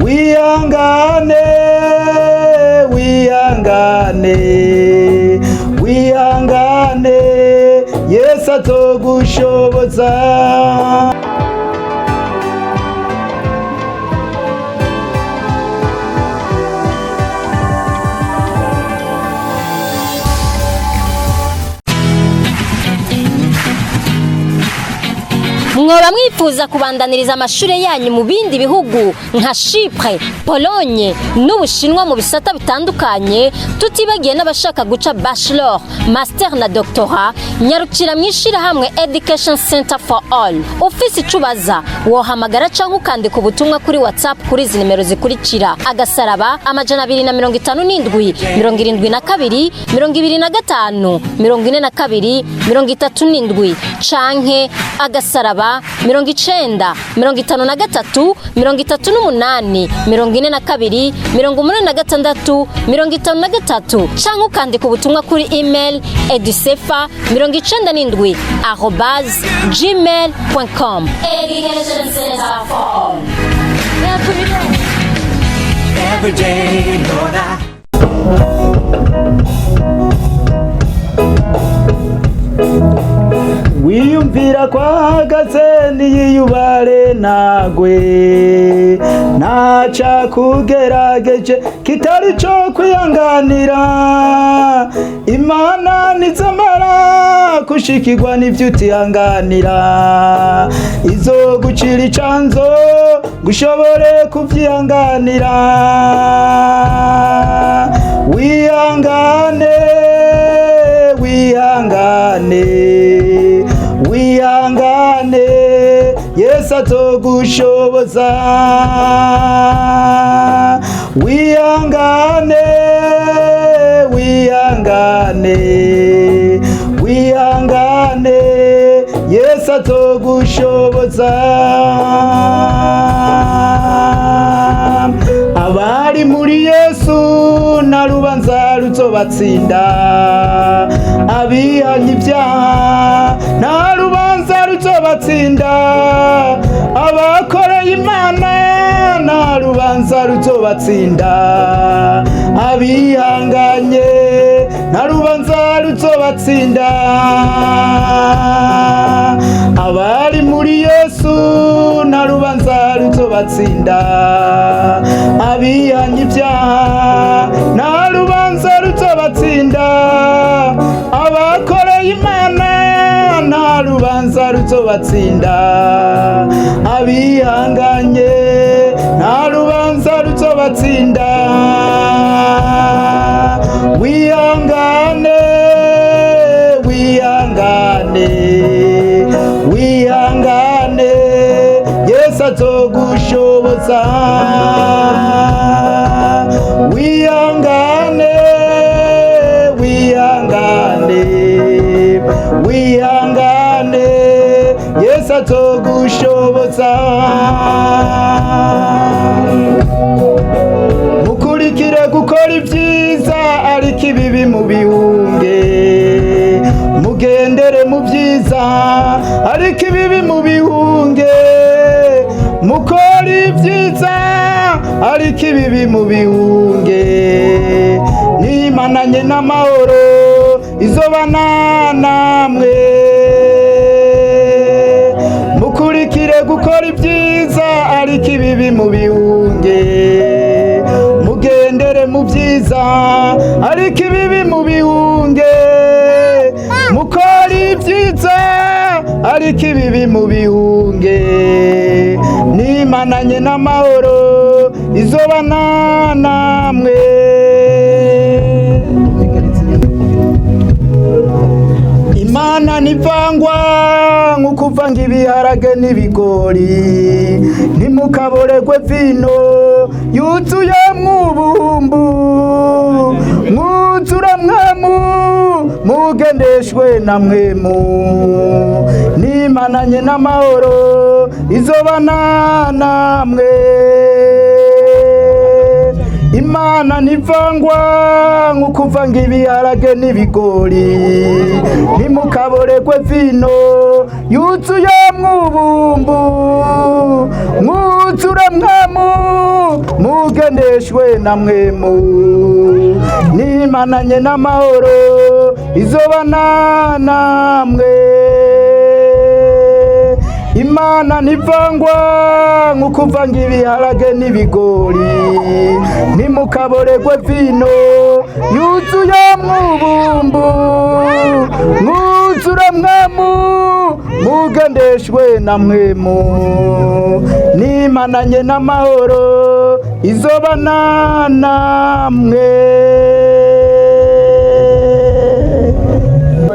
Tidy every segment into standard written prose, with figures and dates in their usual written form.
Wihangane, wihangane, wihangane, Yesu azogushoboza. Mwoba mwifuza kubandaniriza amashuri yanyu mu bindi bihugu nka Chypre, Pologne n'Ubushinwa mu bisata bitandukanye, tutibagiye n'abashaka guca bachelor, master na doctorat, nyarukira mu ishyirahamwe Education Center for All. Ufise icyo ubaza wohamagara cyangwa ukandika ubutumwa kuri WhatsApp kuri izi nimero zikurikira: *257 72 25 42 37 canke *90 53 38 42 86 53, canke ukandika ubutumwa kuri email edusefa97@gmail.com. Education Center for All. Every day, Lord, I Wiyumvira ko ahagaze niyiyubare, ntagwe. Ntacakugerageje kitari cyo kwihanganira. Imana nizamara gushikirwa n'ibyo utihanganira, izogucira icanzo ngo ushobore kubyihanganira. Wihangane, wihangane, wihangane, Yesu azogushoboza. Wihangane, wihangane, wihangane, Yesu azogushoboza. Abari muri Yesu nta rubanza ruzobatsinda. Abihanye ibyaha nta rubanza ruzobatsinda. Abakoreye Imana nta rubanza ruzobatsinda. Abihanganye nta rubanza ruzobatsinda. Abari muri Yesu nta rubanza ruzobatsinda. Abihanye ibyaha nta rubanza ruzobatsinda. Abakoreye Imana nta rubanza ruzobatsinda. Abihanganye nta rubanza ruzobatsinda. Wihangane, wihangane, wihangane, Yesu azogushoboza. Wihangane, wihangane, wihangane, Yesu azogushoboza. Mukurikire gukora ibyiza, ariko ibibi mubihunge. Mugendere mu byiza, ariko ibibi mubihunge. Mukora ibyiza, ariko ibibi mubihunge. Nimananye n'amahoro izobana namwe. Mukurikire gukora ibyiza, ariko ibibi mubihunge. Mugendere mu byiza, ariko ibibi mubihunge. Mukora ibyiza, ariko ibibi mubihunge. Nimananye n'amahoro izobana namwe. Imana ntivangwa nk'ukuvanga ibiharage n'ibigori. Ntimukaboregwe vino yuzuye mw'ubuhumbu. Mwuzure mwemu, mugendeshwe na mwemu. Nimananye n'amahoro izobana namwe. Imana. Imana ntivangwa nk'ukuvanga ibiharage n'ibigori. Ntimukaboregwe vino yuzuyemwo ubumbu, mwuzure Mpwemu, mugendeshwe na Mpwemu. Nimananye n'amahoro izobana namwe. Imana ntivangwa nk'ukuvanga ibiharage n'ibigori. Ntimukaboregwe vino yuzuyemwo ubumbu, mwuzure Mpwemu, mugendeshwe na Mpwemu. Nimananye n'amahoro izobana namwe.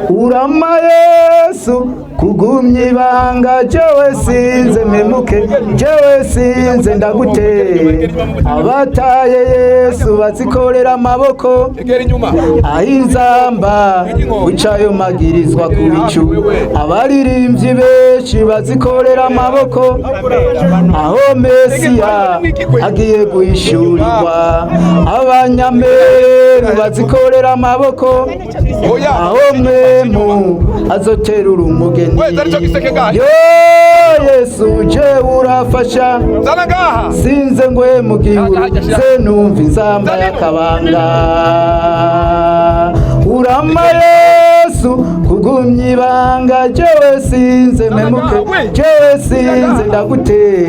Urama Yesu kugumya ibanga, jewe sinze mpemuke, jewe sinze ndagute. Abataye Yesu bazikorera amaboko. Aho inzamba wicaye magirizwa ku bicu, abaririmbyi benshi bazikorera amaboko. Aho Mesiya agiye guhishurirwa, abanyameru bazikorera amaboko. Aho Mpwemu azoterura umugeni, yo Yesu jewe urafasha, sinze ngwe mu gihuru, se numva inzamba y'akabanga. Urama Yesu kugumya ibanga, jewe sinze mpemuke, jewe sinze ndagute.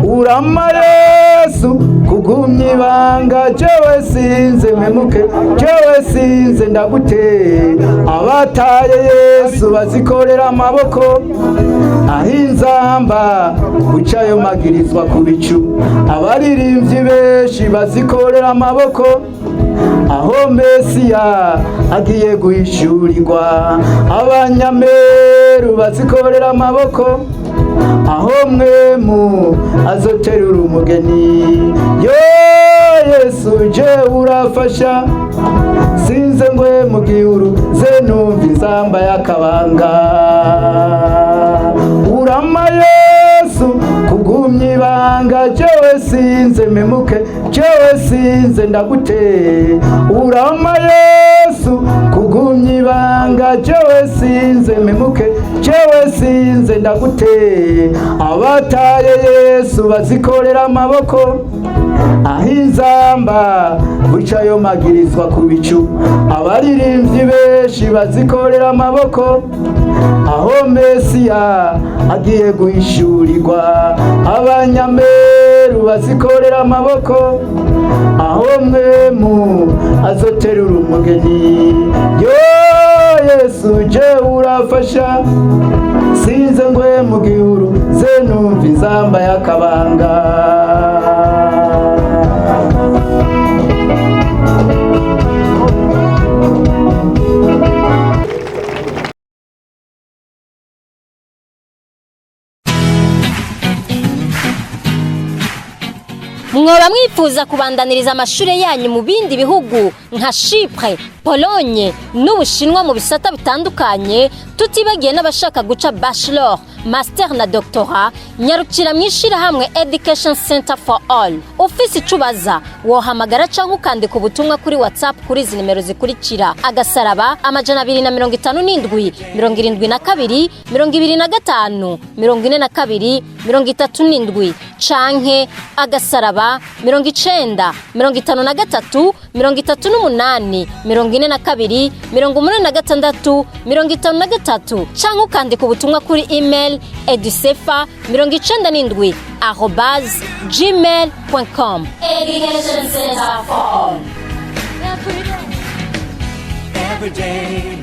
Urama Yesu kugumya ibanga, jewe sinze mpemuke, jewe sinze ndagute. Abataye Yesu bazikorera amaboko. Aho inzamba ucayo magirizwa ku bicu, abaririmbyi benshi bazikorera amaboko. Aho Mesiya agiye guhishurirwa, abanyameru bazikorera amaboko. Aho Mpwemu azoterura umugeni, yo Yesu jewe urafasha, sinze ngwe mu gihuru, ze numva inzamba y'akabanga. Urama Yesu kugumya ibanga, jewe sinze mpemuke, jewe sinze ndagute. Urama Yesu kugumya ibanga, jewe sinze mpemuke, jewe sinze ndagute. Abataye Yesu bazikorera amaboko. Aho inzamba bucayo magirizwa ku bicu, abaririmbyi benshi bazikorera amaboko. Aho Mesiya agiye guhishurirwa, abanyameru bazikorera amaboko. Aho Mpwemu azoterura umugeni, yo Yesu jewe urafasha, sinze ngwe mu gihuru, ze numva inzamba y'akabanga. Mwoba mwifuza kubandaniriza amashuri yanyu mu bindi bihugu nka Chypre, Pologne n'Ubushinwa mu bisata bitandukanye, tutibagiye n'abashaka guca bachelor, master na doctorat, nyarukira mu ishyirahamwe Education Center for All. Ufise ico ubaza wohamagara canke ukandika ubutumwa kuri WhatsApp kuri izi nimero zikurikira: agasaraba 257 72 25 42 37, canke agasaraba 90 53 38 42 86 53, canke ukandika ubutumwa kuri email edusefa97@gmail.com. Education Center for All. Every day.